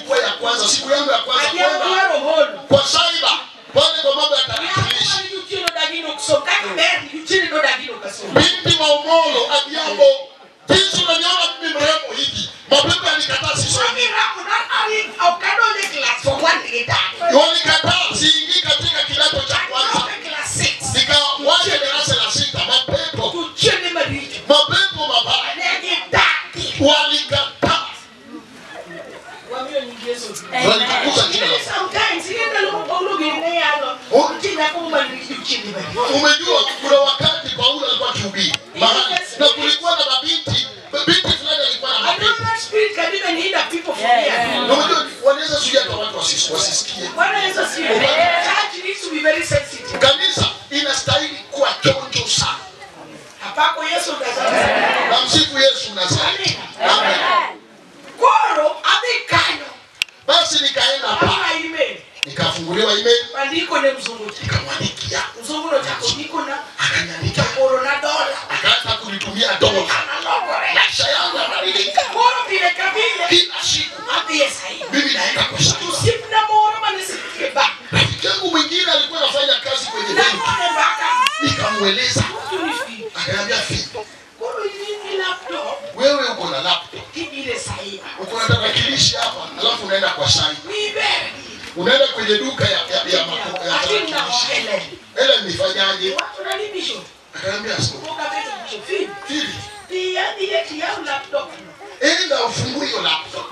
ilikuwa ya kwanza, siku yangu ya kwanza kwenda kwa cyber, pale kwa mambo ya tarakilishi. Binti wa Omolo Adhiambo, jinsi unaniona mimi mrembo hivi, mapepo yalikataa sisome. Walikataa siingii katika kidato cha kwanza. Nikawacha darasa la 6. Mapepo mabaya walikataa. Walitukuza jina la. Umejua kuna wakati Paulo alikuwa akihubiri mahali na kulikuwa na mabinti, binti fulani alikuwa na mapepo. Na unajua wanaweza suja kwa watu wasisikie. Kanisa inastahili kuwa chonjo sana. Na msifu Yesu Nazareti. Amen. Basi nikaenda pale. Nikafunguliwa email. Nikamwandikia. Akaniandikia. Akaanza kunitumia dola. Maisha yangu yanabadilika. Kila siku mimi naenda kwa cyber. Rafiki yangu mwingine alikuwa anafanya kazi kwenye benki. Nikamweleza. Akaniambia, wewe uko na laptop, uko na tarakilishi hapa, alafu unaenda kwa cyber. Unaenda kwenye duka ya tarakilishi. Ela nifanyaje? Akaniambia, Fili, enda ufungue hiyo laptop.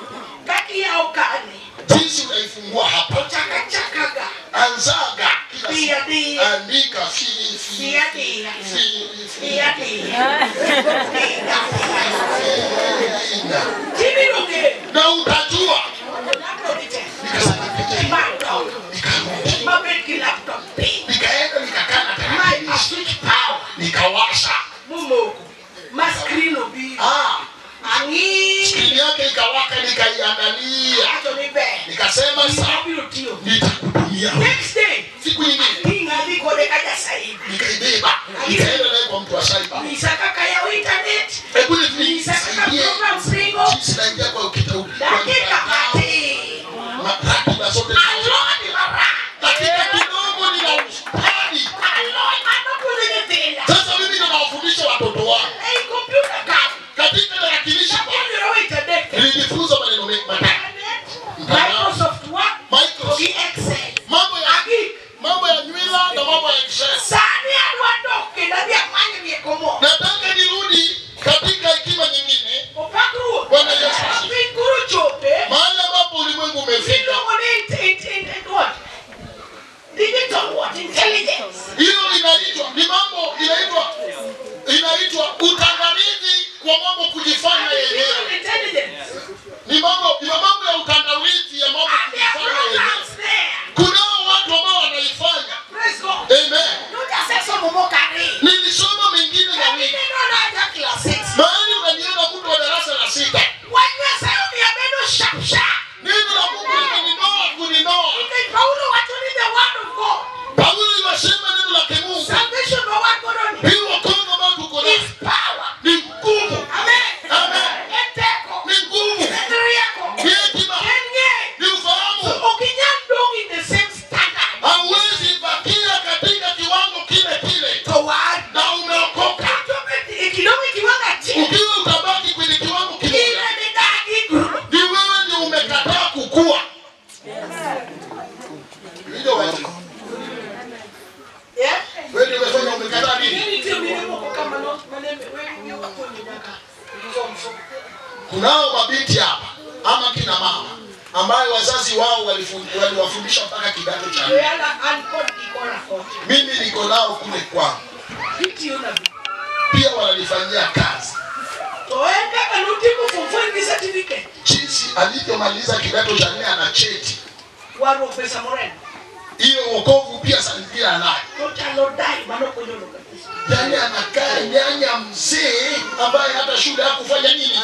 Jinsi unaifungua hapa, anzaga kila siku. Andika fi fi fi fi. Na utajua. Nikaenda nikakaa na tarakilishi. Nikawasha. Skrini yake ikawaka, nikaiangalia. Nikasema sawa, nitakutumia. Siku nyingine nikaibeba, nikaenda naye kwa mtu wa cyber. Hebu nisaidie jinsi naingia kwa kitabu. Ratiba zote. Dakika kidogo nina ustadi. Sasa mimi ninawafundisha watoto wangu. Katika tarakilishi nilijifunza maneno matatu. Microsoft Word, Microsoft Excel. Mambo ya nywila na mambo ya Excel. Nataka nirudi katika hekima nyingine. Bwana Yesu asifiwe. Mahali ambapo ulimwengu umefika. Hiyo inaitwa ni mambo inaitwa utandawizi kwa mambo kujifanya yenyewe. Ni mambo ya utandawizi ya mambo kujifanya yenyewe. Kuna watu ambao wanaifanya. Amen. Nilisoma mengine na wingi. Mahali unaniona mtu wa darasa la 6. Neno la Mungu limeninoa kuninoa. Paulo alisema neno la Mungu. Hii wokovu ambao tuko nao ni nguvu. Amen. Ni nguvu. Ni hekima. Ni ufahamu. Hauwezi bakia katika kiwango kile kile na umeokoka. Ukiwa utabaki kwenye kiwango kimoja, ni wewe ndio umekataa kukua. Ndio wewe. Wewe ndio umefanya umekataa nini? Kunao mabinti hapa ama kina mama ambayo wazazi wao waliwafundisha mpaka kidato cha 4. Mimi niko nao kule kwangu. Pia wananifanyia kazi. Jinsi alivyomaliza kidato cha 4 ana cheti. Hiyo wokovu pia pia anayo. Yaani anakaa nyanya mzee ambaye hata shule hakufanya nini?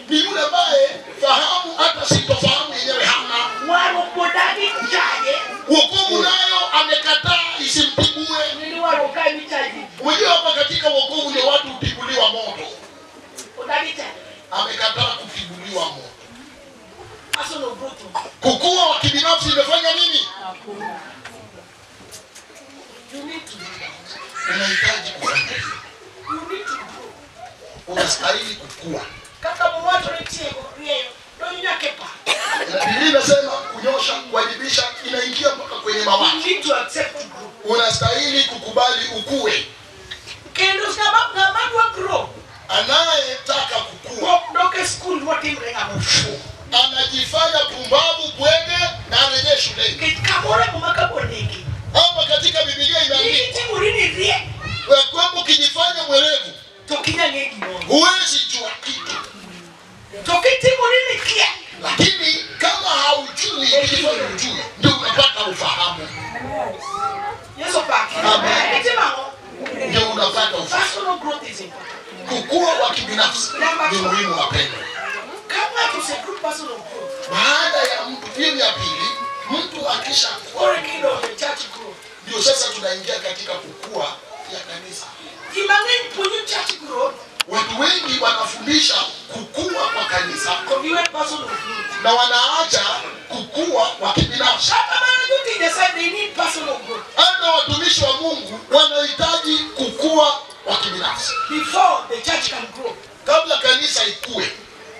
Ni yule ambaye fahamu hata sitofahamu yenyewe hana. Wokovu nayo amekataa isimtibue. Unajua hapa katika wokovu ndio watu hutibuliwa moto. Amekataa kutibuliwa moto. Personal growth. Kukua wa kibinafsi imefanya nini? You need to do that. Unahitaji kufanya hivyo. You need to grow. Unastahili kukua. Kaka mwacho nitie rieyo donyo nyaka e paro. Biblia inasema kunyosha, kuwajibisha inaingia mpaka kwenye You mawazo. need to accept to grow. Unastahili kukubali ukue. Kendo ng'ama ng'ama dwa grow Anayetaka kukua ok dok e skul motimre ng'ama ofuwo. anajifanya pumbavu, bwege na arejee shuleni. Nikech kamoro e muma ka bonegi. Hapa katika Biblia imeandikwa Itimori ni riek ya kwamba ukijifanya mwerevu to ok inyal ng'e gimoro. huwezi jua kitu, To kitimori ni kia lakini kama haujui, ukijifanya hujui, ndio unapata ufahamu, Yesu opaki. Amen. Itimo ang'o? ndio unapata ufahamu. Personal growth is important. Kukua wa kibinafsi ni muhimu, wapendwa. Ka ng'ato osegrow personal growth, Baada ya mtu, hiyo ni ya pili, mtu akishakuwa, koro kidonjo e church growth. ndio sasa tunaingia katika kukua ya kanisa. Ji mang'eny puonjo church growth Watu wengi wanafundisha kukua kwa kanisa to giwe personal growth. na wanaacha kukua kwa kibinafsi. Kata mana jotich Nyasaye they need personal growth Hata watumishi wa Mungu wanahitaji kukua kwa kibinafsi. before the church can grow. Kabla kanisa ikue,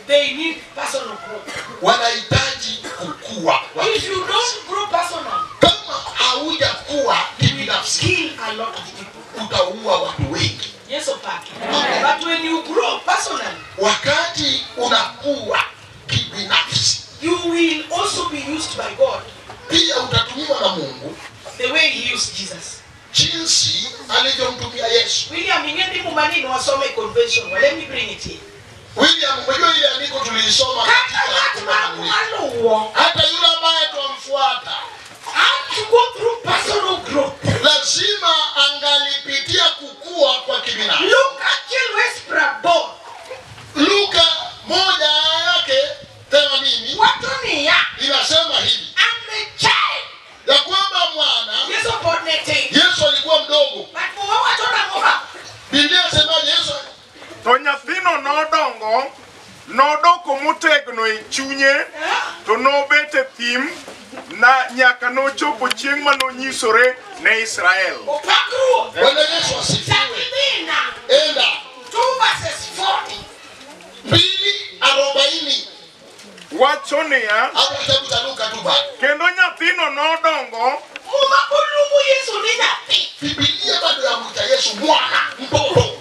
They need personal growth. wanahitaji kukua kwa If you kibinafsi. don't grow personally, Kama haujakuwa you will kibinafsi, kill a lot of people. utaua watu wengi. Yes, opaki. But when you grow personally, Wakati unakuwa kibinafsi, you will also be used by God pia utatumiwa na Mungu the way he used Jesus. jinsi alivyomtumia Yesu. William, ing'e ni muma ni wasome convention. Well, let me bring it here. William, unajua ile andiko tuliisoma Kata katika ng'at ma Kumbukumbu. maluwo Hata yule ambaye twamfuata had to go through personal growth. lazima angalipitia kukua kwa kibinafsi. Luka achiel wes prabor Luka 1:80 wacho niya, inasema hivi and the child ya kwamba mwana Yesu pod ne tin. Yesu alikuwa mdogo. But muma wacho nang'o ka? Biblia inasemaje? Yesu To nyathino nodongo, nodoko motegno e chunye, Eh? to nobet e thim na nyaka nochopo chieng' manonyisore ne Israel. Opak Ruoth. Bwana Yesu asifiwe. Chak idhina Enda 2 verses 40. 2:40 Wacho niya, hapo kitabu cha Luka tu bado. kendo nyathino nodongo Muma oluongo Yesu ni nyathi. Biblia bado yamwita Yesu mwana, mtoto.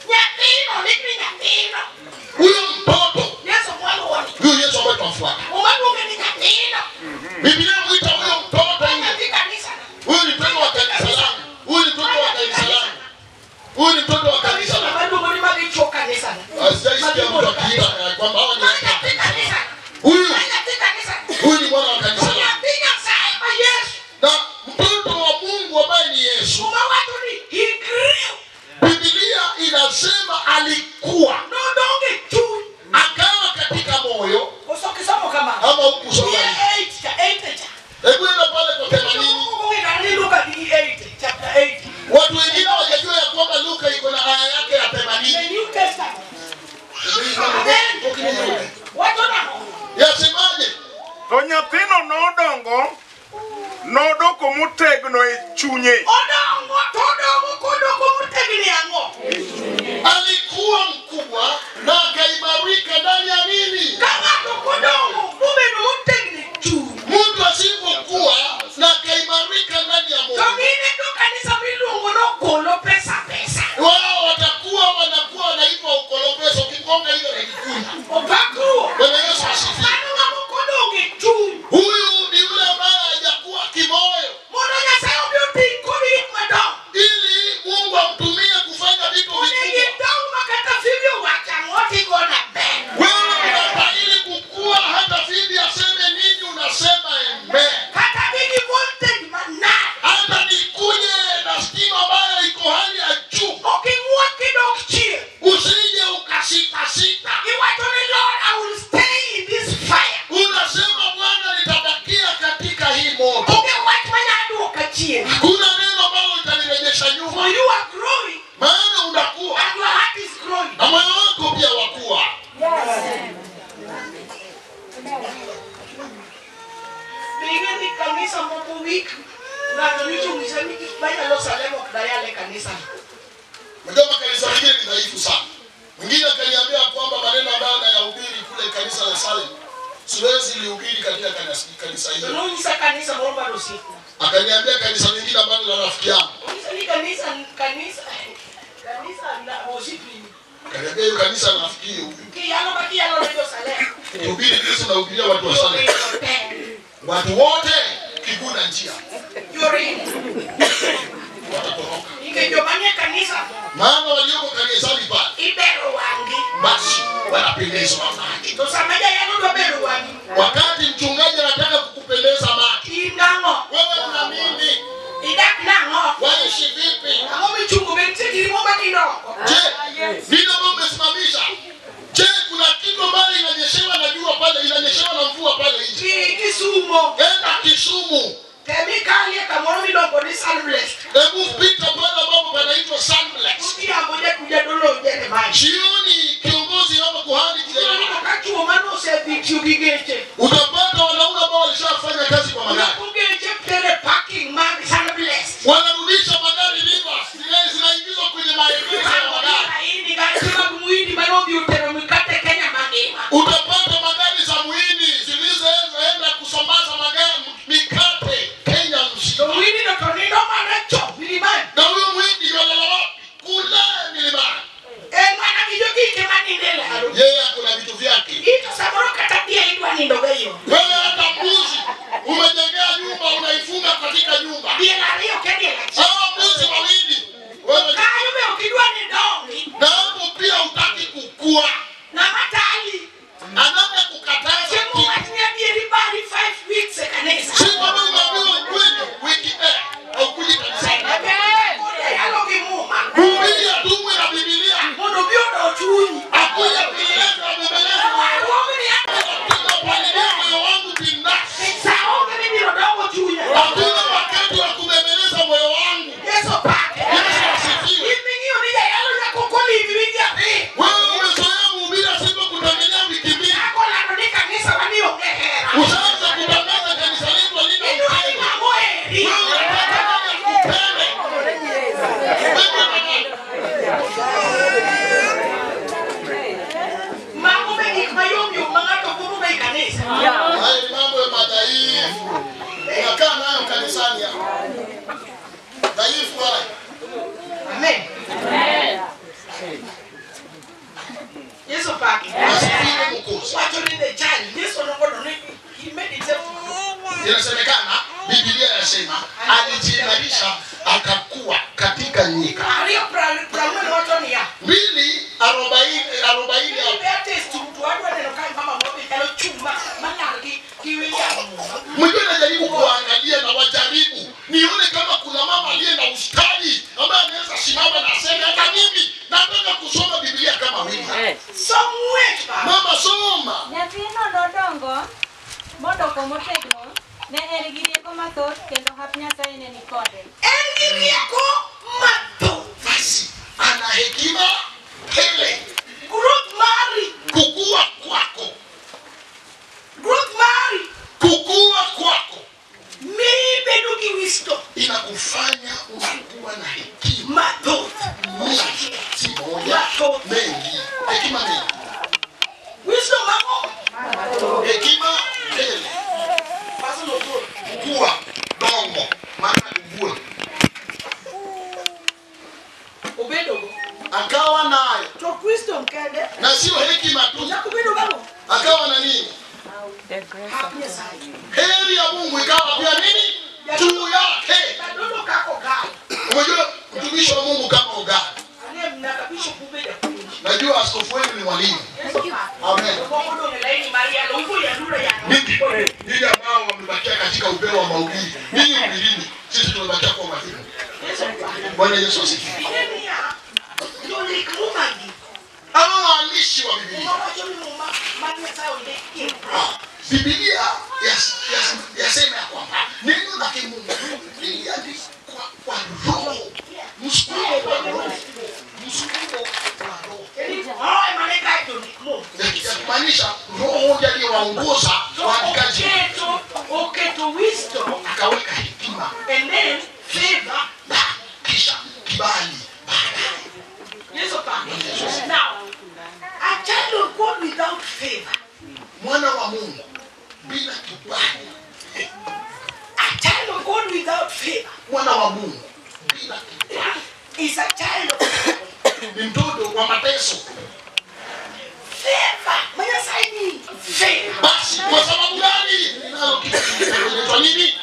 Nyathino ni nyathino. Huyo mtoto, Yesu mwaluwo ni. huyo Yesu ambaye tunamfuata. Muma luonge ni nyathino. Biblia mwita huyo mtoto huyo. Nyathi kanisa. Huyu ni mtoto wa kanisa langu. Huyu ni mtoto wa kanisa langu. Huyu ni mtoto wa kanisa Kanisa langu. maluongo ni magichuo kanisa. Sijaisikia mtu akiita ya kwamba hawa ni Ma watu wa nyathi kanisa. kanisa. Huyu Ma nyathi kanisa. huyu ni mwana wa kanisa langu. Nyathi Nyasaye ma Yesu. Na mtoto wa Mungu ambaye ni Yesu, Muma wacho ni he grew. Biblia inasema alikuwa Nodongo e chuny. akawa katika moyo Koso kisomo kamano. ama hukusoma Ye hivi. 8 cha 8 cha. Hebu enda pale kwa 80. Luka gi 8 chapter 8. Watu wengine hawajajua ya kwamba Luka iko na aya yake ya The 80. New Testament. Amen. Wacho nang'o? Yasemaje? To nyathino nodongo, nodoko motegno e chunye. Odongo to odongo kodoko motegno e ang'o? Alikuwa mkubwa na akaimarika ndani ya nini? Ka ng'ato kodongo mobedo motegno e chuny. Mtu asipokuwa na akaimarika ndani ya To moyo, gin e jo kanisa miluongo ni ogolo pesa pesa. wao watakuwa wanakuwa wanaitwa ukolopesa. Ukigonga hiyo naikunja. Opak Ruoth. Bwana Yesu asifiwe. Mano ng'ama ok odongo e chuny. Huyu ni yule ambaye hajakuwa kimoyo, Mondo Nyasaye obi oti kodi gik madongo. ili Mungu amtumie kufanya vitu Onego vikubwa. idong ma kata Phoebe owacho ang'o to Bingeni kanisa moko week ng'ato nichung'isa ni gik manyalo Salem ok dayal e kanisa. Unajua makanisa mengine ni dhaifu sana. Mwingine akaniambia kwamba maneno ambayo nayahubiri kule kanisa la Salem siwezi lihubiri katika kanisa To hilo. nonyisa kanisa moro mar osiepna. Akaniambia kanisa lingine ambalo la rafiki yangu. Onyisa ni kanisa kanisa na osiepni. Akaniambia hiyo kanisa la rafiki huyu. Kiyalo ma kiyalo ne jo Salem. Kuhubiri Kristo na hubiria watu wa Salem. Joringo te. Watu wote kiguna njia Joringo. watatoroka. Nikech joma nie kanisa Maana walioko kanisani pale ibero wang'i. basi wanapendezwa macho. To sama jayalo dwa bero wang'i, Wakati mchungaji anataka kukupendeza macho, in nang'o? wewe una nini? Idak nang'o? Waishi vipi? Ang'o michungo be nitie giri moro manindo oko? Je, nini ambayo umesimamisha? Je, kuna kitu ambayo inanyeshewa na jua pale, inanyeshewa na mvua pale nje? Dhi Kisumo. Enda Kisumu, Tem ikalie kamoro miluongo ni Sunblessed. hebu pita pale ambapo panaitwa Sunblessed. Odhiambo jadolo Jeremiah. Jioni kiongozi ama kuhani Jeremiah, Ka chuo mane osedhi tiyo gi geche. utapata wanaume ambao walishafanya kazi kwa magari, Geche tere parking mag Sunblessed. wanarudisha magari reverse, zinaingizwa kwenye maegesho ya magari. Laini gache mag muhindi mane odhi otero mikate Kenya mangima. Utapata magari za muhindi zilizoenda kusambaza magari mikate Kenya To mzima. muhindi no to nindo mana cho milimani. Na huyo muhindi yalala wapi? Kule milimani. En mana gi jogike maninde e laro. Yeye akona vitu vyake. Ito samoro kata diel idwa nindo go e yo. Wewe hata mbuzi umejengea nyumba, unaifunga katika nyumba. Diel ariyo ke diel achiel. Hawa mbuzi wawili wewe, Kanyo be ok idwa ni dongi. na hapo pia hutaki kukua. Ng'ama tali. Anayekukataza Chieng' kitu. mowach ni adieri bari 5 weeks e kanisa. Si kwamba umeambiwa ukweli wiki haukuji kanisani. Jayalo gi muma. Mhubiri atumwe na Biblia. Mondo obi odo chunyi. Akuja kueleza amebeleza Warruok ni kupalilia moyo wangu binafsi. sa onge mibiro dongo chunya. Hakuna wakati wa kubembeleza moyo wangu. Yesu pake. Yesu asifiwe. In ming'iyo ni jayalo nyako kolivi winji athi. Wewe umezoea mhubiri asipokutembelea wiki mbili. Nyako lando ni kanisa wani onge hera. Ushaanza kutangaza kanisa letu halina Idwa ni upendo. ng'ama oheri. Wewe unataka nani akupende? Wewe unataka Mago be gik mayomyom ma ng'ato gombo ga e kanisa. Haya ni mambo ya madhaifu. Unakaa nayo kanisani hapo. Dhaifu haya. Amen. Yesu pake. Asifiwe Mwokozi. Wacho ni the child. Yesu nogono ni he made himself. Inasemekana Biblia inasema alijiimarisha akakuwa katika nyika. Ariyo prang'wen wacho niya. 2:40 hapo. Ber test to adwa neno ka mama moro be nyalo chung' malar gi William Muma. Mjue najaribu kuangalia na wajaribu nione kama kuna mama aliye na ustadi ambaye anaweza simama na aseme hata mimi nataka kusoma Biblia kama William. Som wech baba. Mama soma. Nyathino nodongo modoko motegno, ne en gi rieko mathoth kendo hap Nyasaye ne ni kode. En gi rieko mathoth. Basi ana hekima tele. Growth mari. Kukua kwako. Growth mari. Kukua kwako Miyi bedo gi wisdom inakufanya unakuwa na hekima mathoth. mingi, si moja, mengi, hekima mengi, Wisdom ang'o? hekima tele. Paso no koro. Kukua dongo, maana kukua. Obedogo. Akawa nayo To wisdom kende. na sio hekima tu, Nyaka obedo gang'o? akawa na nini? Hap Nyasaye. Heri ya Mungu ikawa pia nini juu yake. Jadolo kaka Ogal. Unajua mtumishi wa Mungu kama Ogali, Ane nyaka bishop ubed japuonj. najua askofu wenu ni mwalimu. Yesu pake. Amen. Jomoko odong' e laini mar yalo. Ugo yaluro yalo. Ninyi ambao wamebakia katika upeo wa mahubiri, ninyi hubirini, sisi tumebakia kuwa walimu. Yesu pake. Bwana Yesu asifiwe. Ing'e niya, jondik Muma gi, Hawa waandishi wa Biblia, Muma wacho ni Muma mar Nyasaye ondik gi Roho. Biblia yasema ya kwamba neno la Mungu liliandikwa kwa Roho, msukumo wa Roho, msukumo wa Roho, Roho ema ne kae jondik Muma. ya kumaanisha Roho ndiye aliyewaongoza. anaongoza waandikaji. Oketo wisdom, akaweka hekima, and then favor, na kisha kibali baadaye. Yesu pake. Now, a child of God without favor, mwana wa Mungu bila kibali, a child of God without favor, mwana wa Mungu bila kibali is a child of ni mtoto wa mateso. Favor. Mwenye favor. Basi kwa sababu gani ninalo kitu kinaitwa nini?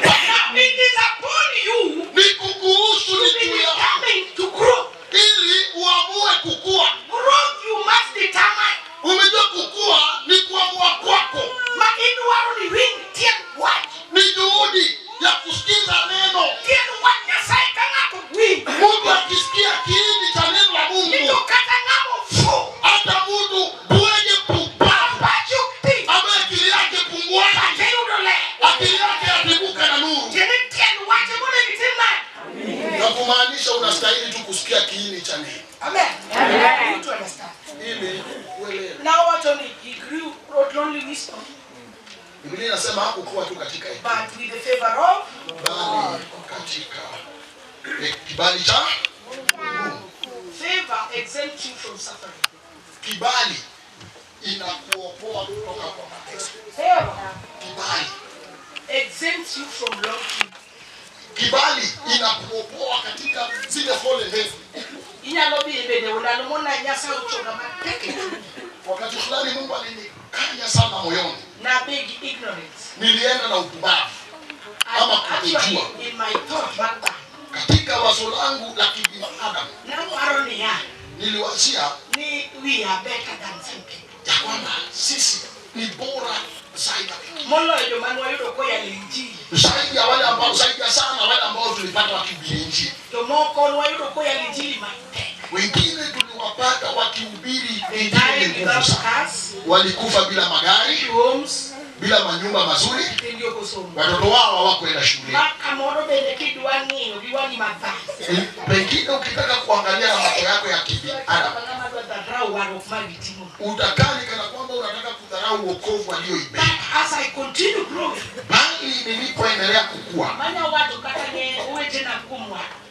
Now it is upon you ni kukuhusu, ni juu yako to grow. Ili uamue kukua. Growth you must determine. Umejua kukua ni kuamua kwako. Maidwaro ni wingi tien wach. Ni juhudi ya kusikiza neno. Tien wach Nyasaye ka ng'ato winjo. Mtu akisikia kiini cha neno la Mungu, Nito kata ng'amo fu. hata mtu bwege pumbavu ambaye akili yake punguani, akili yake yatibuka na nuru. Na kumaanisha unastahili tu kusikia kiini cha neno. Amen. Amen. You to understand. Ili uelewe. Now what only he grew not only wisdom. Biblia inasema hakukuwa tu katika hekima, but with the favor of bali katika kibali cha Mungu. Favor exempts you from suffering. Kibali inakuokoa kutoka kwa mateso. Favor kibali exempts you from long queue. Kibali inakuokoa katika zile foleni ndefu. Inyalo bi bende ndalo mona Nyasaye ochoga matek. Wakati fulani Mungu alinikanya sana moyoni. Na big ignorance. Nilienda na upumbavu ama kutojua. In my thought back. Katika wazo langu la kibinadamu. Na niliwazia ni we are better than some people. Ya kwamba sisi ni bora zaidi. Moloyo joma nwayudo koya injili. Zaidi ya wale ambao, zaidi ya sana wale ambao tulipata wakihubiri injili. Jomoko nwayudo koya injili matek. Wengine tuliwapata wakihubiri injili nguvu sana. Walikufa bila magari, homes, bila manyumba mazuri. Watoto wao hawakwenda shule. Pengine ukitaka kuangalia na macho yako ya kibinadamu, utakaa kana kwamba unataka kudharau wokovu alioibeba. As I continue growing, bali nilipoendelea kukua,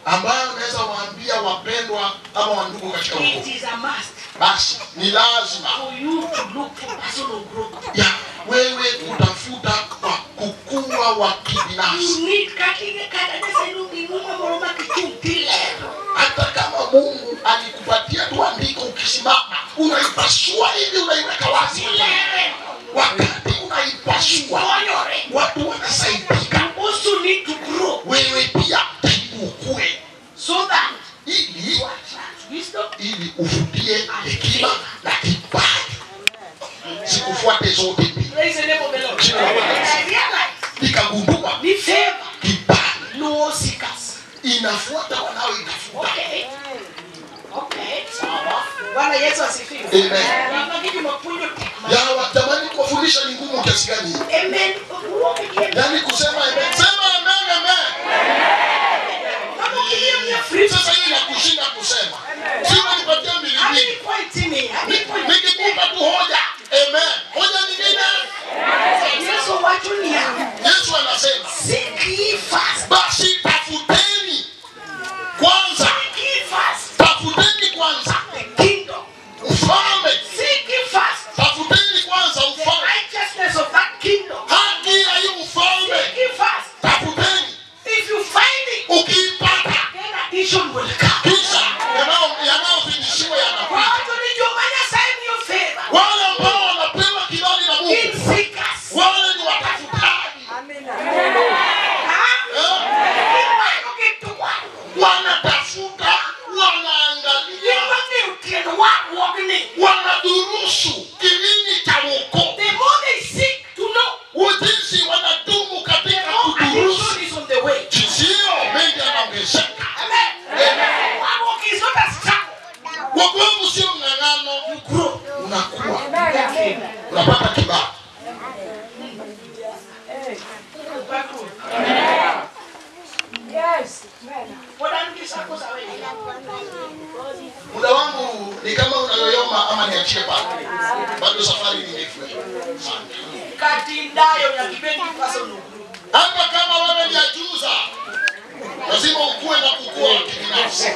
ambayo naweza waambia wapendwa ama wandugu katika wokovu, it is a must. Basi ni lazima for you to look for personal growth. Ya wewe kutafuta kwa kukua wa kibinafsi. Hata kama Mungu alikupatia tu andiko, ukisimama unaipasua hivi, unaiweka wazi. Wakati unaipasua watu wanasaidika. You also need to grow. Wewe pia ukue, so that ili wisdom, ili uvutie hekima na kibali. Sikufuate zote mbili. Praise the name of the Lord. I realize nikagundua ni favor kibali no seekers inafuata wanaoitafuta. Okay. Okay. Sawa. Bwana Yesu asifiwe. Amen. Ya watamani kuwafundisha ni ngumu kiasi gani? Amen. Yaani kusema amen. Sema amen, amen. Sasa hii inakushinda kusema. Sio nipatie mbili mbili. Nikikupa tu hoja. Amen. Hoja nyingine. Yesu anasema seek ye first. Basi tafuteni kwanza. Seek ye first. Tafuteni kwanza the kingdom. Ufalme. Seek ye first. Tafuteni kwanza ufalme. The righteousness of that kingdom. Haki ya hiyo ufalme. Seek ye first. Tafuteni. If you find it, ukiipata, then addition will come. Kisha yanayozidishiwa yanakuja. Wale ambao wanapewa kibali na Mungu, wale ni watafutao. Hata kama wewe ni ajuza, lazima ukue na kukua kibinafsi.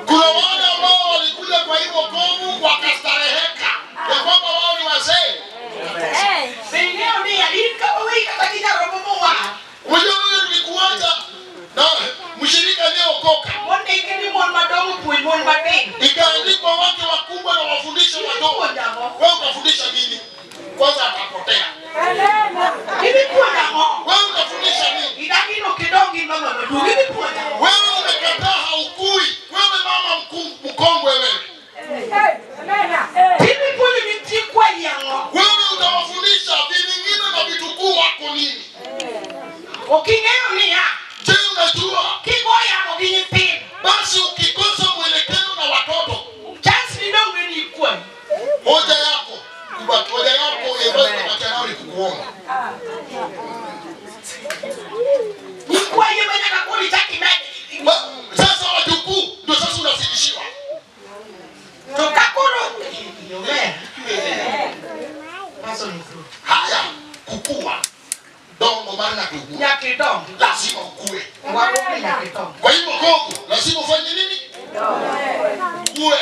Kuna wale ambao walikuja kwa hii wokovu wakastareheka ya kwamba wao ni wazee. Unajua wewe nilikuacha na mshirika aliyeokoka, ikaandikwa wake wakubwa na wafundishe wadogo. Wewe ukafundisha nini? Kwanza atapotea. Wewe ukafundisha nini? Wewe umekataa haukui. Wewe mama mkongwe wewe. Wewe utawafundisha vingine na vitukuu wako nini? Je, unajua? Basi ukikosa mwelekeo na watoto, hoja yako hoja yako ambayo unabakia nayo ni kukuomba. Sasa wajukuu ndio sasa unazidishiwa. Haya, kukua dongo maana kukua lazima ukue. Kwa hivyo kogo lazima ufanye nini? Ukue.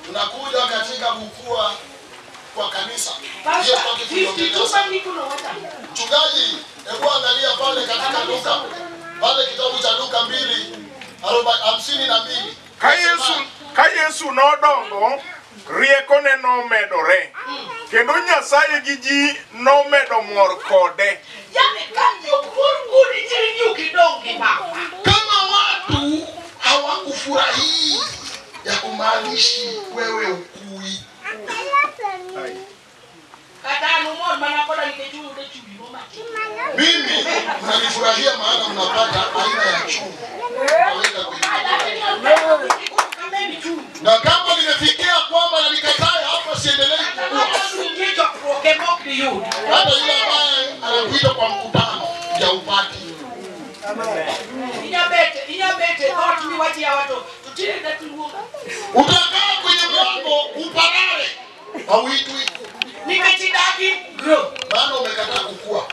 Tunakuja katika kukua kwa kanisa. Mchungaji, hebu angalia pale katika Luka, pale kitabu cha Luka 2:52. Ka Yesu nodongo, riekone nomedore, kendo Nyasaye gi ji nomedo mor kode. Kama watu hawakufurahii ya kumaanishi wewe ukui. Mimi mnanifurahia maana mnapata aina ya chungu. Na kama nimefikia kwamba na nikataa hapa siendelee kukua. Hata yule ambaye anakuita kwa mkutano ya upati. Utakaa kwenye mlango uparare. Hauitwi. Maana umekataa kukua.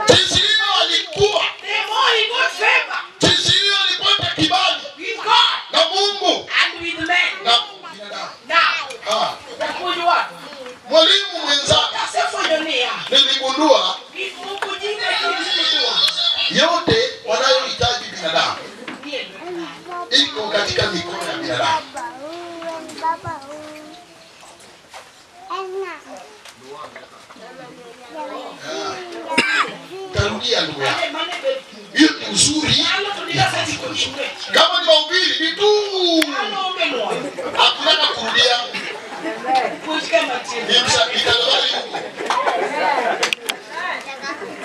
Jinsi hiyo alikuwa. Jinsi hiyo alipata kibali na Mungu na binadamu. Mwalimu mwenzangu, niligundua yote wanayohitaji binadamu iko katika mikono ya binadamu. Tarudia ndugu yangu. Hiyo ni uzuri. Kama ni mahubiri ni tu. Hakuna kurudia. Ni huko.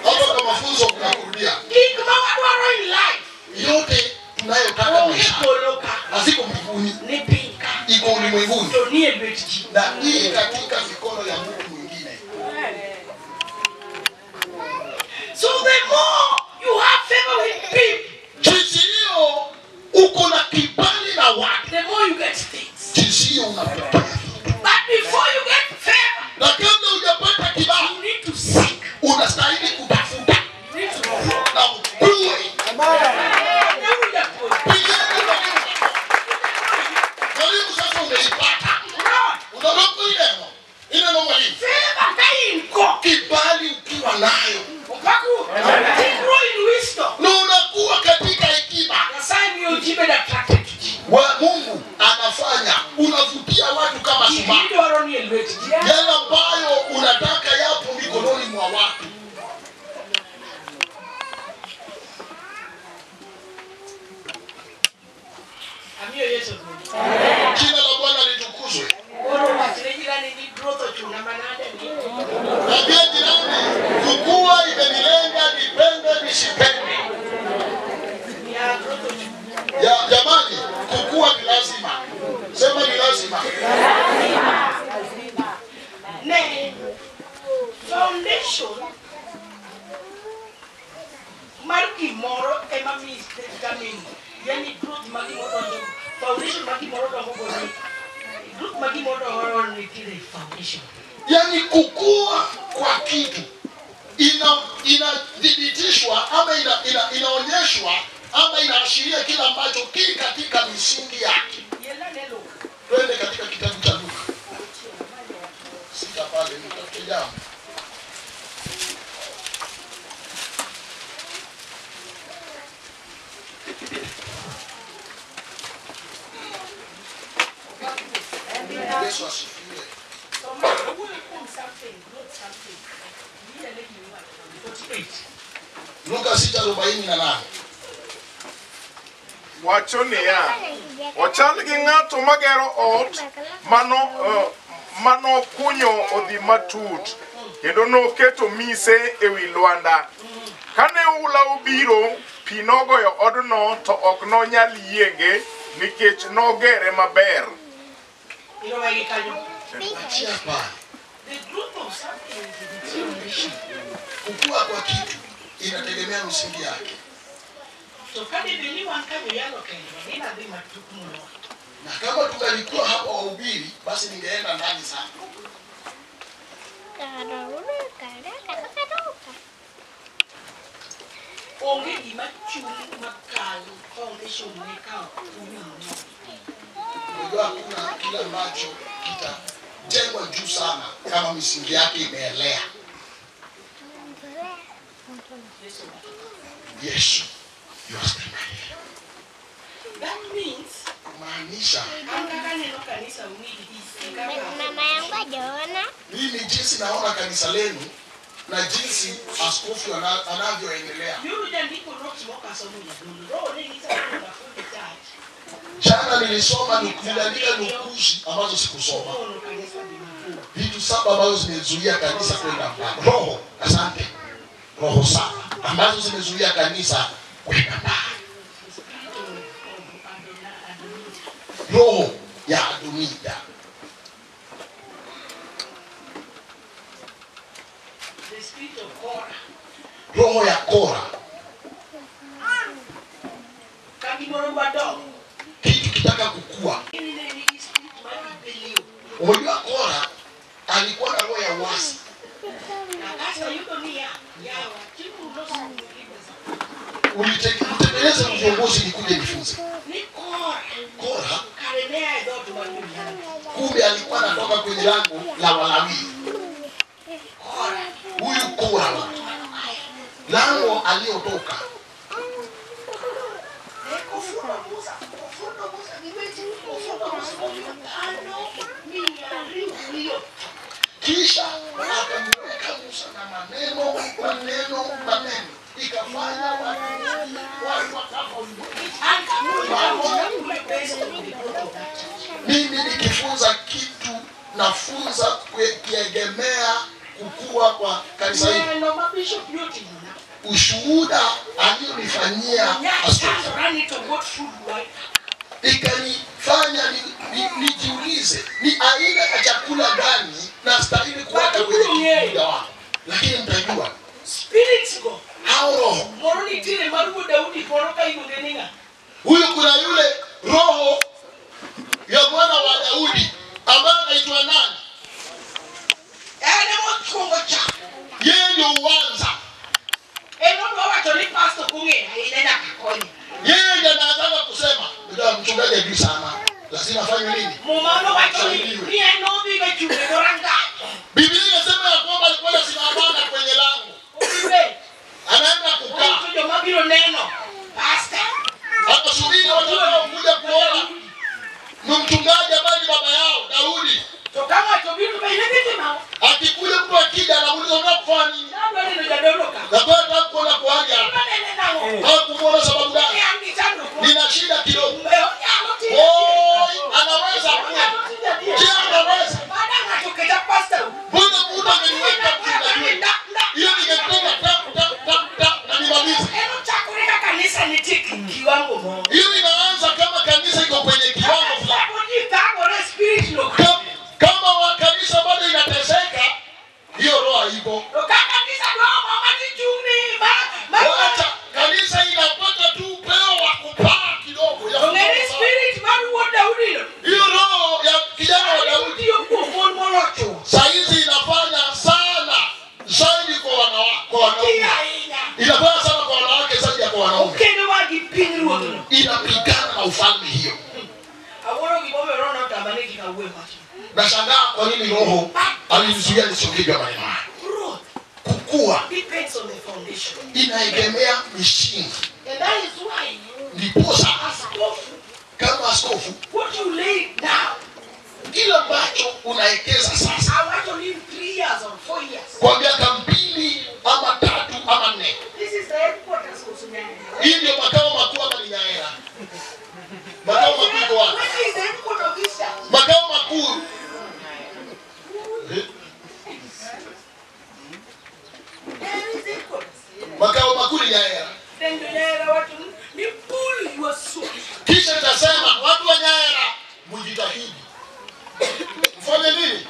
Hapa kwa mafunzo kuna kurudia. Yote tunayotaka maisha haziko mbinguni, iko ulimwenguni, na hii katika mikono ya mtu mwingine. So the more you have favor with people, jinsi hiyo uko na kibali na watu, the more you get things. Jinsi hiyo unapata. But before you get favor, na kabla hujapata kibali, you need to seek. Unastahili kutafuta. You need to grow. Na ukue. Mwalimu sasa umeipata. Unaona ile neno mwalimu. Kibali ukiwa nayo. Na unakuwa katika hekima. Wa Mungu anafanya unavutia watu kama sumaku. Yale ambayo unataka yapo mikononi mwa watu. Jina la Bwana litukuzwe. Mwambie jirani, kukua imenilenga nipende lazima? Lazima. Ne foundation mar gimoro ema determine, yani growth mar gimoro dongo, foundation mar gimoro dongo goni, growth mar gimoro dongo nitiere foundation. Yani kukua kwa kitu inathibitishwa ama inaonyeshwa ama inaashiria kila ambacho ki katika misingi yake. Twende katika kitabu cha Luka 6 pale nitafute jambo. Yesu asifiwe. Luka 6:48. Wacho niya, ochal gi ng'ato magero ot mano kunyo odhi matut kendo noketo mise ewi lwanda. Kane oula obiro, pi nogoyo odno to ok nonyal yienge nikech nogere maber. Kukua kwa kitu inategemea msingi yake. Na kama tungalikuwa hapa wahubiri, basi ningeenda ndani sana. Unajua hakuna kila ambacho kitajengwa juu sana kama misingi yake imeelea. Yesu. That means kumaanisha mama yangu hajaona. Mimi jinsi naona kanisa lenu na jinsi askofu anavyoendelea. Jana nilisoma niliandika nukuzi ambazo sikusoma. Vitu 7 ambazo zimezuia kanisa kwenda mbali. Roho, asante. Roho 7 ambazo zimezuia kanisa kwenda mbali. Roho ya Adonija. Roho ya Kora. Kitu kitaka kukua. Unajua Kora alikuwa na roho ya uasi. Ulitengeneza viongozi nikuje nifunze. Kora kumbe alikuwa anatoka kwenye lango la Walawi. Huyu Kora lango aliyotoka. Kisha akamweka Musa na maneno maneno maneno, ikafanya watu wakafa. Mimi nikifunza kitu nafunza kukiegemea kukua kwa kanisa hili. Ushuhuda alionifanyia askofu ikanifanya nijiulize ni aina ya chakula gani nastahili kuweka kwenye muda wangu. Lakini mtajua spirits go hao roho. Huyu kuna yule roho ya mwana wa Daudi ambaye anaitwa nani? Yeye ndio uanza. Yeye ndiye anaanza kusema, ndio mchungaji ajui sana. Lazima afanye nini? Biblia inasema ya kwamba alikuwa anasimama kwenye lango. Anaenda kukaa. Akasubiri watu wanaokuja kuona ni mchungaji ambaye ni baba yao Daudi. Akikuja mtu akija anauliza unafanya nini? Na kwa kuona kuaga. Hakumuona sababu gani? Nina shida kidogo. Oi, anaweza kuwa. Je, anaweza? Mbona Mungu ameniweka mchungaji? Hiyo ningepiga tap tap tap tap na nimalize. Hiyo inaanza kama kanisa iko kwenye kiwango fulani. Nashangaa kwa nini Roho alinizuia nisiongee juu ya maneno haya. Kukua depends on the foundation. inaegemea misingi. And that is why, Ndiposa askofu, kama askofu, what you lay now, kila ambacho unaekeza sasa I want to live 3 years or 4 years. kwa miaka 2 ama 3 ama 4, This is the headquarters of Nyaera. hii ndio makao makuu ama ni Nyaera? Makao makuu iko wapi? Where is the headquarters of this church? Makao makuu There is headquarters. makao makuu ni Nyaera. Then the Nyaera watu ni pull your soul. Kisha nitasema watu wa Nyaera mjitahidi. Mfanye nini?